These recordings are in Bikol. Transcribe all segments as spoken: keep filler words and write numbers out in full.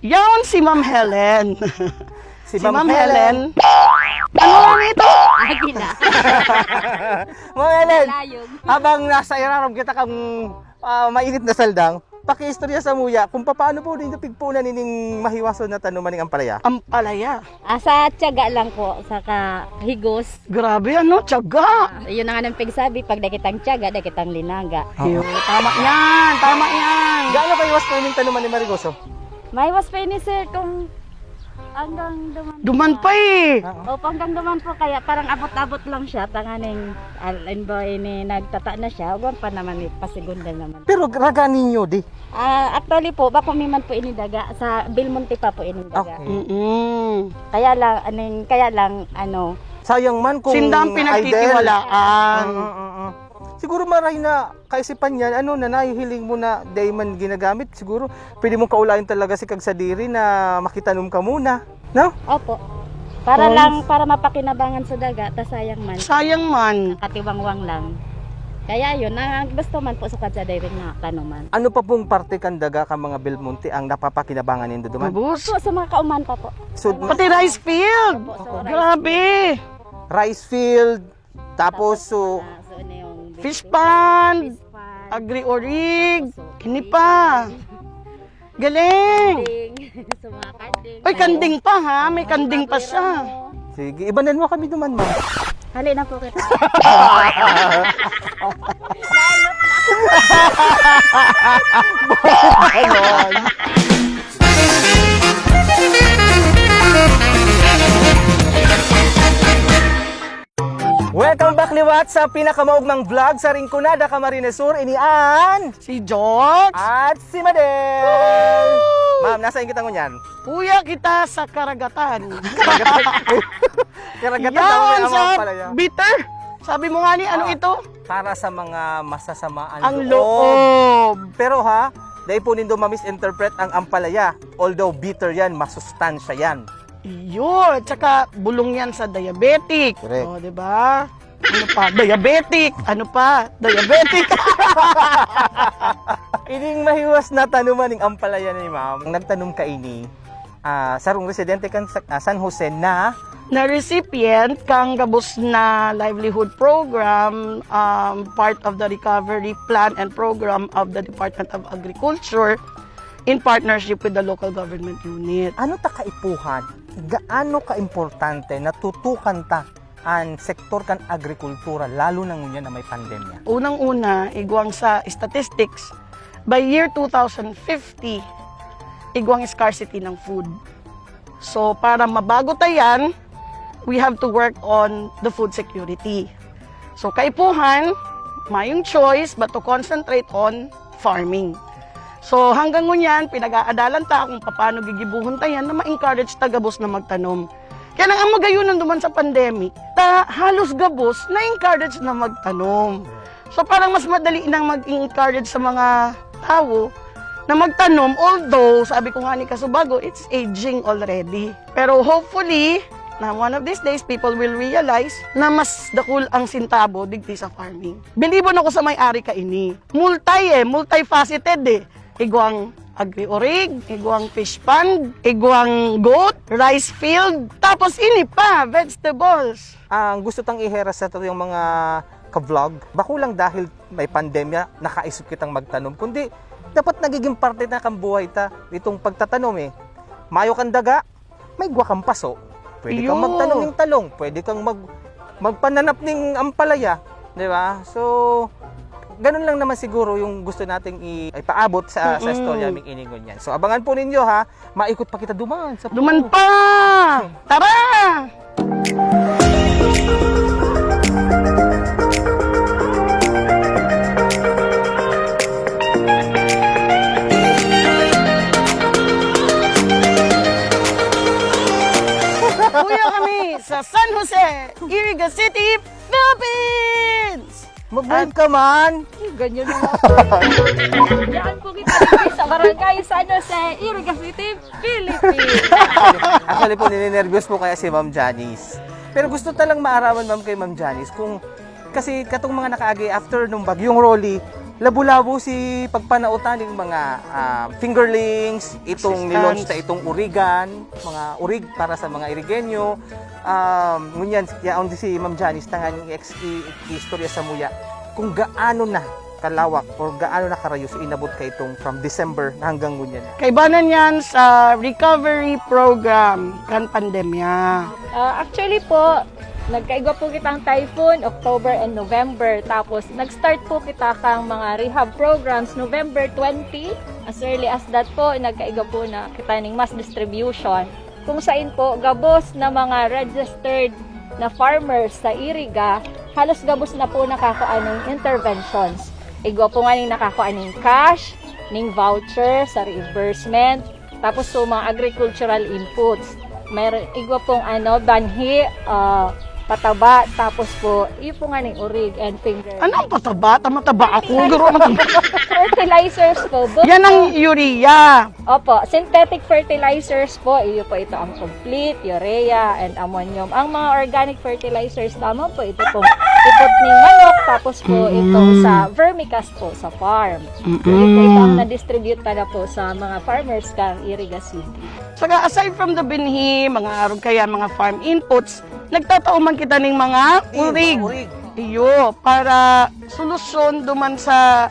Yaon si Ma'am Helen. Si Ma'am Helen. Ano lang ito? Agila. Ma'am Helen, habang nasa irarom kita kang ah, mainit na saldang, pakiistorya sa muya kung paano po ninyo pigpunan ining mahiwason na tanuman ning ampalaya. Ampalaya. Ah, sa tiyaga lang po, sa kahigos. Grabe ano, tiyaga. Ah, yun ang anong pigsabi, pag nakitang tiyaga, nakitang linaga. Oo. Yun. Tama yan, tama yan. Gaano kahiwas po ining tanuman ni Marigoso? Maiwas pa ini, sir, kung hanggang duman Duman pa eh. Oo. Opo, hanggang duman po, kaya parang abot-abot lang siya, tanganing alin ba ini nagtata na siya, huwag pa naman eh, pasigunda naman. Pero raga ninyo di. Ah, actually po, bako mi man po ini daga, sa Belmonte pa po ini daga. Okay. Mm-mm. Kaya lang, aning, kaya lang, ano, Sayang man kung Sindang pinagtitiwalaan. Oo, oo, oo. Siguro maray na kaisipan niyan, ano, na nahihiling mo na dai man ginagamit, siguro pwede mong kaulayan talaga si kagsadiri na makitanom ka muna, no? Opo. Para Oy. lang, para mapakinabangan sa daga, ta sayang man. Sayang man. Katiwangwang lang. Kaya yun, ang gusto man po sa kagsadiri na tanuman. Ano pa pong parte kan daga kan mga Belmonte ang napapakinabangan nindo duman? Ubus. So, sa mga kauman pa po. So, Pati rice field. Opo, so, rice Grabe. Rice field, tapos, so, ah, so, ano yung fish pond, fish pond, agri-orig, tapos, so, ini pa. Galing! Kanding. Sa mga kanding. Ay, kanding pa ha? May kanding pa siya. Sige, ibanan mo kami duman, ma'am. Hali na po kita. Ganon. Welcome back liwat sa pinakamaugmang vlog sa Rinconada, Camarines Sur. Ini an Si Jox at si Madel. Ma'am, nasaan kita ngunyan? Uya kita sa karagatan. Karagatan. Karagatan Yan, daw may sa amang pala yan. Bitter. Sabi mo nga ni, ano Ah, ito? Para sa mga masasama ang, Ang loob. loob. Pero ha, dai po nindo ma-misinterpret ang ampalaya. Although bitter yan, masustansya yan. Iyo, at saka bulong yan sa diabetic. Correct. O, di ba? Ano pa? Diabetic! Ano pa? Diabetic! Ining mahiwas na tanuman ning ampalaya ni ma'am. Nagtanom kaini, ah, sarong residente kan sa, ah, San Jose na na recipient kang gabos na livelihood program, um, part of the recovery plan and program of the Department of Agriculture in partnership with the local government unit. Ano ta kaipuhan? Gaano ka-importante na tutukan ta an sektor kan agrikultura, lalo na ngunyan na may pandemya? Unang-una, igwang sa statistics, by year two thousand fifty, igwang scarcity ng food. So, para mabago ta yan, we have to work on the food security. So, kaipuhan, mayong choice but to concentrate on farming. So, hanggang ngunyan, pinag-aadalan ta kung paano gigibuhon ta yan na ma-encourage ta gabos na magtanom. Kaya nang ang magayonan duman sa pandemic, ta halos gabos na-encourage na magtanom. So, parang mas madali nang mag-encourage sa mga tawo na magtanom. Although, sabi ko nga ni Kasubago, it's aging already. Pero hopefully, na one of these days, people will realize na mas dakul ang sintabo digdi sa farming. Bilibon ako sa may-ari kaini. Multi eh, multifaceted eh. Igwang agri-orig, igwang fish pond, igwang goat, rice field, tapos ini pa, vegetables. Ang gusto tang iheras sa yung mga ka-vlog, bako lang dahil may pandemya, nakaisip kitang magtanom, kundi dapat nagiging parte na kan buhay ta itong pagtatanom eh. Mayo kang daga, may igwa kang paso. Pwede kang Yun. magtanom ng talong, pwede kang mag magpananap ning ampalaya, di ba? So, ganun lang naman siguro yung gusto nating i- ipaabot sa sa Mm-mm. istorya ming iningon yan. So, abangan po ninyo ha, maikot pa kita duman sa Duman pa! Tara! Kuya kami sa San Jose, Iriga City, Philippines! Mag-wave ka man! Ganyan na nga. Diyan po kita sa Barangay San Jose, Iriga City, Philippines. Actually po, nininervyos po kaya si Ma'am Janice. Pero gusto talang maaraman, ma'am, kay Ma'am Janice kung, kasi katong mga nakaagi after nung bagyong Rolly, Labo-labo si pagpanaotan ning mga, ah, fingerlings, itong Assistance. Nilaunch ta itong urigan, mga urig para sa mga Irigenyo. Um, ngunyan, yaon di si Ma'am Janice, tanganing i-ex-, i-, i-istorya samuya kung gaano na kalawak or gaano na karayo so inabot kaitong from December na hanggang ngunyan. Kaibanan yan sa recovery program kan pandemya. Ah, actually po, nagkaigwa po kitang typhoon, October and November. Tapos, nag-start po kita kang mga rehab programs, November twenty. As early as that po, nagkaigwa po na kita ning mass distribution. Kung sain po, gabos na mga registered na farmers sa Iriga, halos gabos na po nakakua ning interventions. Igwa po nga ning nakakua ning cash, ning voucher sa reimbursement, tapos so mga agricultural inputs. May igwa pong ano, banhi, ah, pataba, tapos po, iyo po nga ning urig and finger. Anong pataba? Tama-taba ako. Garo ang Fertilizers po. Yan ang urea. Opo, synthetic fertilizers po. Iyo po ito ang complete, urea, and ammonium. Ang mga organic fertilizers lamang po, ito pong ipot ng manok, tapos po Mm. itong sa vermicast po sa farm. Mm. Ito, ito ang na-distribute na po sa mga farmers kang Iriga City. Saka aside from the binhi, mga arog kaya, mga farm inputs, nagtatao man kita ning mga Iyo, urig. Urig. Iyo, para solusyon duman sa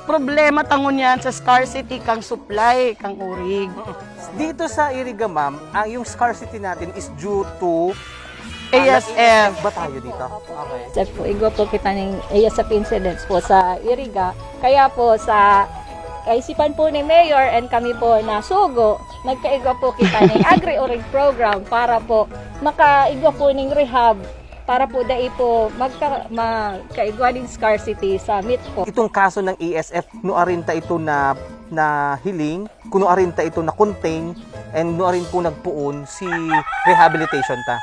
problema ta ngunyan sa scarcity kang supply kang urig. Dito sa Iriga, ma'am, ang yung scarcity natin is due to, ah, A S F. Na-A S F ba tayo dito? Okay. Sa po, igwa po kita ning A S F incidents po sa Iriga. Kaya po sa kaisipan po ni Mayor and kami po na sugo, nagkaigwa po kita ning Agri-Urig Program para po makaigwa po ning rehab para po dai po magka-, magkaigwa ning scarcity sa meat po. Itong kaso ng A S F, nuarin ta ito na, nahiling, kuno arin ta ito na-contain, and nuarin po nagpoon si rehabilitation ta.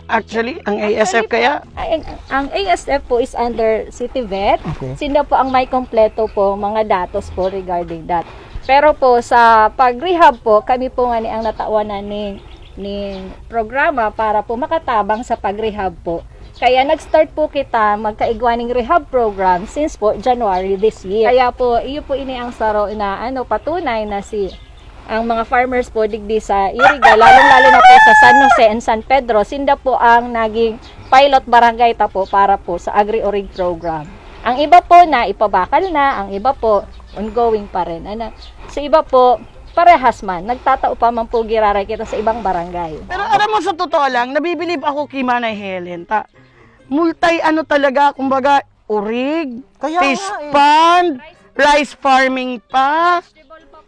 Actually, ang A S F kaya? Ay, ang, ang A S F po is under City Vet. Okay. Sinda po ang may kompleto po mga datos po regarding that. Pero po sa pag-rehab po, kami po nga ni ang natawan na ni ning programa para po makatabang sa pag-rehab po. Kaya nag-start po kita magkaigwa ning rehab program since po January this year. Kaya po, iyo po ini ang saro na, ano, patunay na si, ang mga farmers po digdi sa Iriga, lalong-lalo na po sa San Jose and San Pedro, sinda po ang naging pilot barangay ta po para po sa Agri-Urig Program. Ang iba po na ipabakal na, ang iba po ongoing pa rin. Ano? Sa iba po, parehas man, nagtatao pa man po giraray kita sa ibang barangay. Pero alam mo, sa totoo lang, nabibilib ako kay Manay Helen. Ta, multi ano talaga, kumbaga, urig, Kaya fish nga eh. Pond, rice farming pa,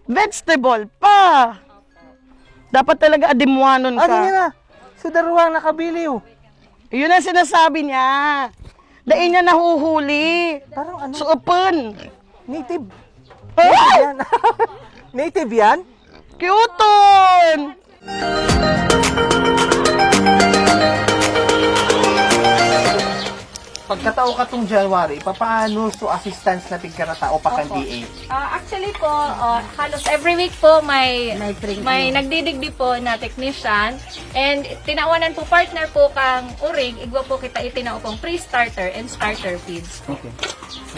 vegetable pa. Dapat talaga adimuanon Ano ka. Yun na? Sudarwang nakabiliw. Yun ang sinasabi niya. Dai niya nahuhuli. Parang ano? Suupon. Native. Ah! Native yan? Native yan? Kiyuton! Pagkatao katong January, papaano so assistance na pigkaratao pa kan Opo. D A? Ah, actually po, ah, halos every week po may, May training. May nagdidigdi po na technician. And tinawanan po partner po kang Urig, igwa po kita itinao pong pre-starter and starter feeds. Okay.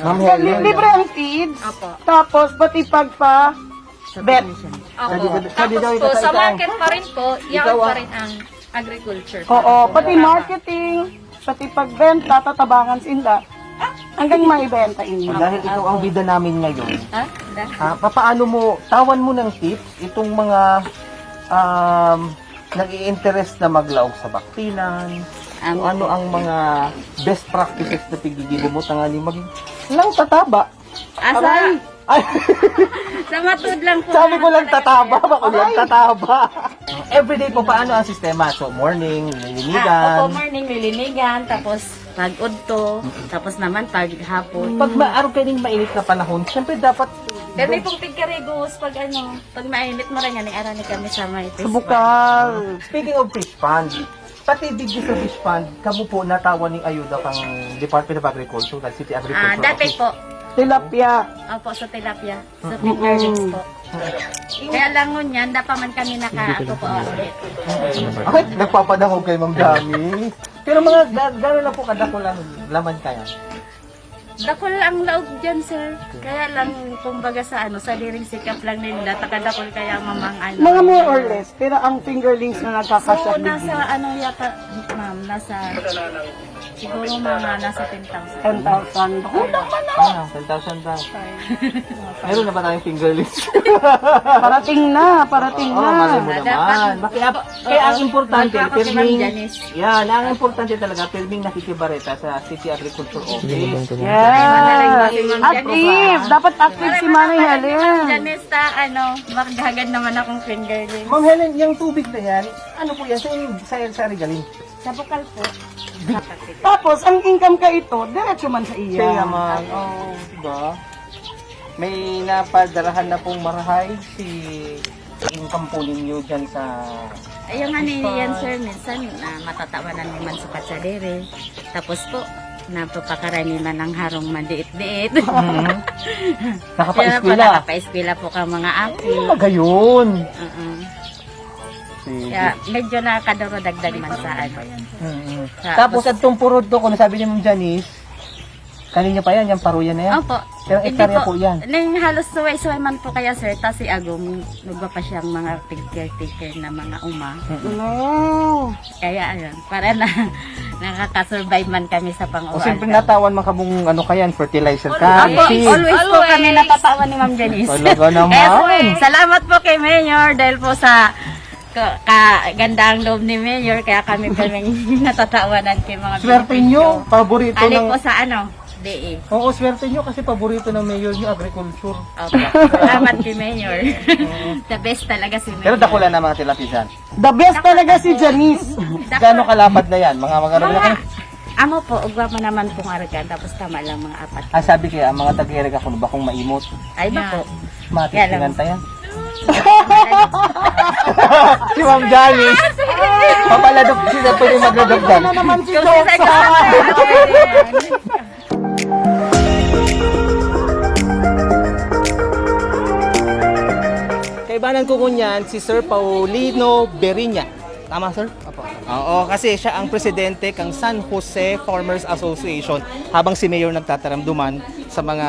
Ma'am Helen. Libre ang feeds. Opo. Tapos, pati pagpa-vet. Opo. Sabi, sabi Tapos daw po, ito, sa ito. Market pa rin po, yaon Ikaw pa ang rin ang agriculture. Oo, pati marketing, pati pagbenta, tatabangan sinda. Hanggang maibenta inyo. Dahil ikaw ang bida namin ngayon, Ha? Da- ah, papaano mo, tawan mo ng tips itong mga, um, nag-i-interest na maglaog sa baktinan, Ang kung ano ang mga best practices na pigigibo mo, tanganing maging lang tataba. Asa? Aray! Ay! Sa matud lang po Sabi ko naman lang talaga tataba, yan. Bako lang Ay! Tataba. Everyday po, paano ang sistema? So, morning, Ah, lilinigan. Opo, morning, lilinigan, tapos pag udto, tapos naman pag hapon. Pag maarog kayo ng mainit na panahon, syempre dapat Kami pong tigkarigos, pag ano, pag mainit mo rin yan, iarani kami sa may Sa fish bukal. Pond. Speaking of fish pond, pati digdi sa fish pond, kamo po natawan ning ayuda kang Department of Agriculture, kag City Agriculture Ah, dati Office? Po. Tilapia. Opo, sa tilapia. Sa Mm-mm. Finger lips po. Kaya lang ngunyan, dapat man kami naka, ako po, ah, ulit. Ay, nagpapadangog kay Ma'am Dami. Pero mga ga-, gano'n na po kadakul ang laman kaya? Dakul ang laog dyan, sir. Kaya lang, kumbaga sa ano, sa liring sikap lang nila, takadakul kaya mamang ano. Mga more or less, pero ang fingerlings na nagkakasya So, nasa ano yata, ma'am, nasa, siguro mga nasa ten thousand. ten thousand. Kulang pa na. Ah, ten thousand pa. Meron na ba tayong fingerlings? Parating na, parating Oo, na. malay mo naman. Bakit, kaya ang importante, Magpapakilala pirming, Janice. Yan, ang importante talaga, pirming nakikibareta sa City Agriculture Office. Yes. Active. Dapat active si Manay Helen. Janice, ta, ano, maghagad naman akong fingerlings. Ma'am Helen, yung tubig na yan, ano po yan? Saan, saan, saan galing? Sa bukal po. Tapos, ang income ka ito, diretso man sa iya. Siya naman. Oh, diba? May napadarahan na pong marahay si income po ninyo dyan sa... Ayun nga ni yan, sir, minsan ah, matatawanan naman sukat sa dere. Tapos po, napapakarani man ang harong mandiit-diit. Mhm. Kaya Nakapaeskwela. pala nakapaeskwela po ka mga api. Magayon. Oo. Sige. Kaya medyo nakaduro-dagdag man sa ano. Mhm. Sa- Tapos, at tong purod to, kung sabi ni Ma'am Janice, kanina pa yan, yung paruyan na yan. Opo. Pero Hindi hektarya po yan. Ning halos suway-suway man po kaya, sir, tas si Agong, nagwa pa siyang mga caretaker na mga uma. No. Kaya ayun, para na nakakasurvive man kami sa pang-uwan. O siyempre natawan man kamong ano ka yan, fertilizer ka, Opo, seed. Always po kami natatawan ni Ma'am Janice. Talaga naman. Kaya, salamat po kay Mayor dahil po sa ka, ka ganda ang loob ni Mayor, kaya kami kaming natatawanan kay mga Swerte benepisyo. Nyo, paborito Ali ng... po sa ano, D E. Oo, swerte nyo kasi paborito ng mayor nyo, agriculture. Opo. Salamat kay Mayor. The best talaga si Mayor. Pero dakula na mga tilapia dyan. The best talaga si Janice. Gano'ng kalapad na yan? Mga mga Mga, amo po, ugwa mo naman pong argan, tapos tama lang mga apat. Ah, sabi kaya, ang mga taga-Iriga kuno ba kung maimot? Ay ba po? Matis Kaya lang. Pinantayan. Si Ma'am Janice. Papaladok, sila pwede magdadagdag. Ano naman si Kung Jokes? sa Kaibanan ko ngunyan si Sir Paulino Berinya. Tama, sir? Opo. Oo, kasi siya ang presidente kang San Jose Farmers Association. Habang si Mayor nagtataramduman sa mga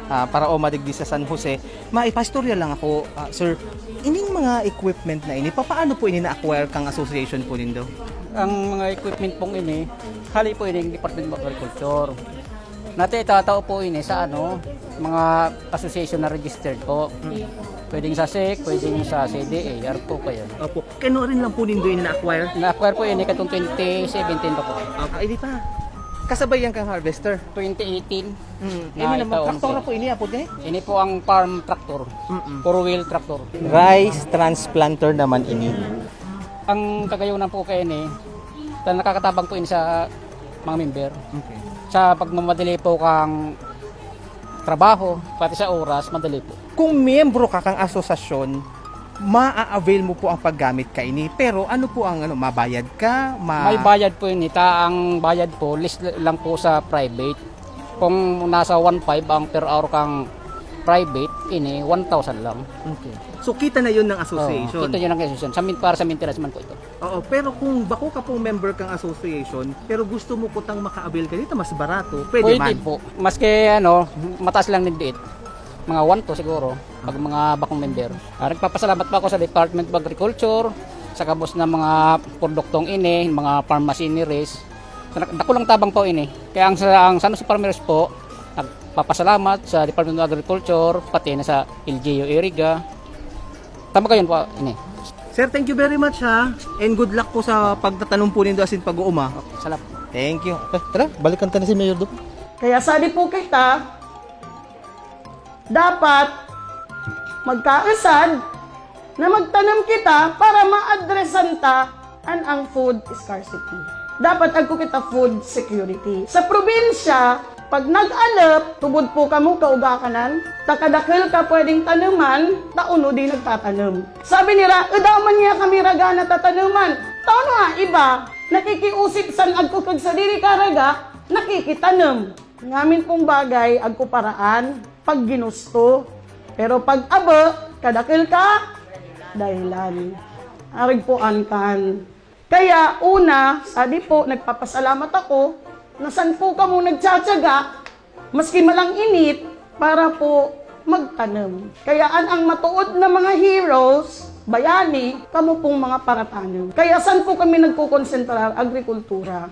ah, paraoma digdi sa San Jose, maipastorya lang ako, ah, sir. Ining mga equipment na ini, papaano po ini na-acquire kang association po nindo? Ang mga equipment pong ini, hali po ini ng Department of Agriculture. Nati itatao po ini sa ano, mga association na registered po. Pwedeng sa SEC, pwedeng sa C D A, R po kayo. Opo. Kano rin lang po nindo ini na-acquire? Na-acquire po ini katong twenty seventeen pa po. Ah, hindi pa. Kasabay yan kang harvester. twenty eighteen, Mm. Na Ini naman, itaon traktor ko. Na po ini, apod eh. Ini po ang farm tractor. Mm-mm. Four-wheel tractor. Rice transplanter naman ini. Ang kagayonan po kaya ini, ta- nakakatabang po ini sa mga member. Okay. Sa pagmamadali po kang trabaho, pati sa oras, madali po. Kung miyembro ka kang asosasyon, ma-avail mo po ang paggamit ka ini. Pero ano po ang ano, mabayad ka? Ma- May bayad po ini. Ta ang bayad po, less lang po sa private. Kung nasa one five ang per hour kang private, ini one thousand lang. Okay. So kita na yun ng association. Oo, kita yun ang association. Sa min-, para sa maintenance man po ito. Oo, pero kung bako ka pong member kang association, pero gusto mo kutang maka-avail ka dito, mas barato, pwede, Pwede man. Po. Maski ano, mataas lang ng diit. Mga one to siguro, pag mga bakong member. Ah, nagpapasalamat po ako sa Department of Agriculture, sa kabos na mga produktong ini, mga farm machineries. Sa nak- dakulang tabang po ini. Kaya ang, sa, ang San Jose Farmers po, nagpapasalamat sa Department of Agriculture, pati na sa L G U Iriga. Tama kayo po, ini. Sir, thank you very much ha. And good luck po sa pagtatanom po nindo asin pag-uuma. Salamat. Thank you. Eh, tara, balikan ta na si Mayor Dup. Kaya sabi po kita, dapat magkausad na magtanom kita para maadresan ta an ang food scarcity. Dapat agko kita food security. Sa probinsya, pag nag-alep, tubod po kamo kaugakanan, ta kadakul ka pwedeng tanuman, ta uno di nagtatanom. Sabi nira, "Edaw man niya kami raga natatanuman." Taon nga iba, nakikiusip san agko kag sadiri ka raga, nakikitanom. Ngamin pong bagay, agko paraan, pag ginusto. Pero pag abe, kadakul ka, dahilan. Arag po an kan. Kaya una, sabi po, nagpapasalamat ako na san po kamo nagtsatsaga Maski malang init, para po magtanom. Kaya an ang matuod na mga heroes, bayani, kamo pong mga paratanom. Kaya san po kami nagkukonsentrar? Agrikultura.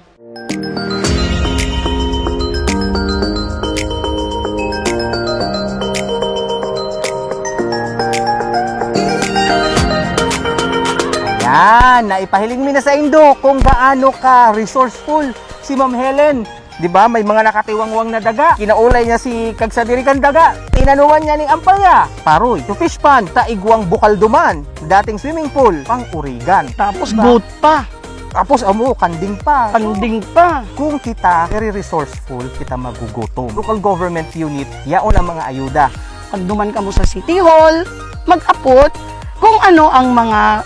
Yan, naipahiling mi na sa indo kung gaano ka resourceful si Ma'am Helen. Di ba? May mga nakatiwangwang na daga. Kinaulay niya si kagsadiri kan daga. Tinanuan niya ning ampalya, paroy, to fish pond, ta igwang bukal duman, dating swimming pool, pang-urigan. Tapos Diba? Goat pa. Tapos amo, kanding pa. Kanding pa. Kung kita very resourceful, kita magugutom. Local government unit, yaon ang mga ayuda. Pag duman kamo sa City Hall, mag-apot kung ano ang mga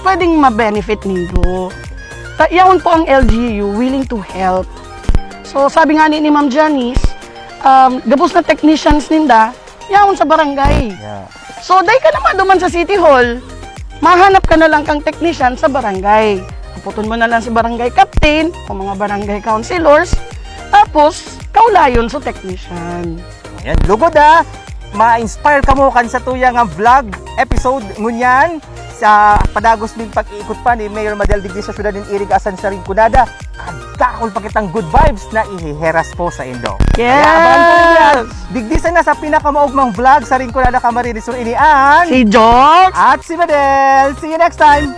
pwedeng ma-benefit nindo. Ta- yaon po ang L G U, willing to help. So, sabi nga ni, ni Ma'am Janice, um, gabos na technicians ninda, yaon sa barangay. Yeah. So, dai ka na maduman sa City Hall, mahanap ka na lang kang technician sa barangay. Aputon mo na lang si barangay captain o mga barangay councilors, tapos kaulayon sa technician. Yan, lugod ah. Ma-inspire kamo kan sa tuyang ang vlog episode ngunyan sa padagos ning pag-iikot pa ni Mayor Madel digdi sa syudad nin Iriga asin sa Rinconada. Kadakol pa kitang good vibes na ihiheras po sa indo. Yes! Kaya abangan po ninyo yan. Digdi sana sa pinakamaugmang vlog sa Rinconada, Camarines Sur, ini ang Si Jox! at si Madel. See you next time!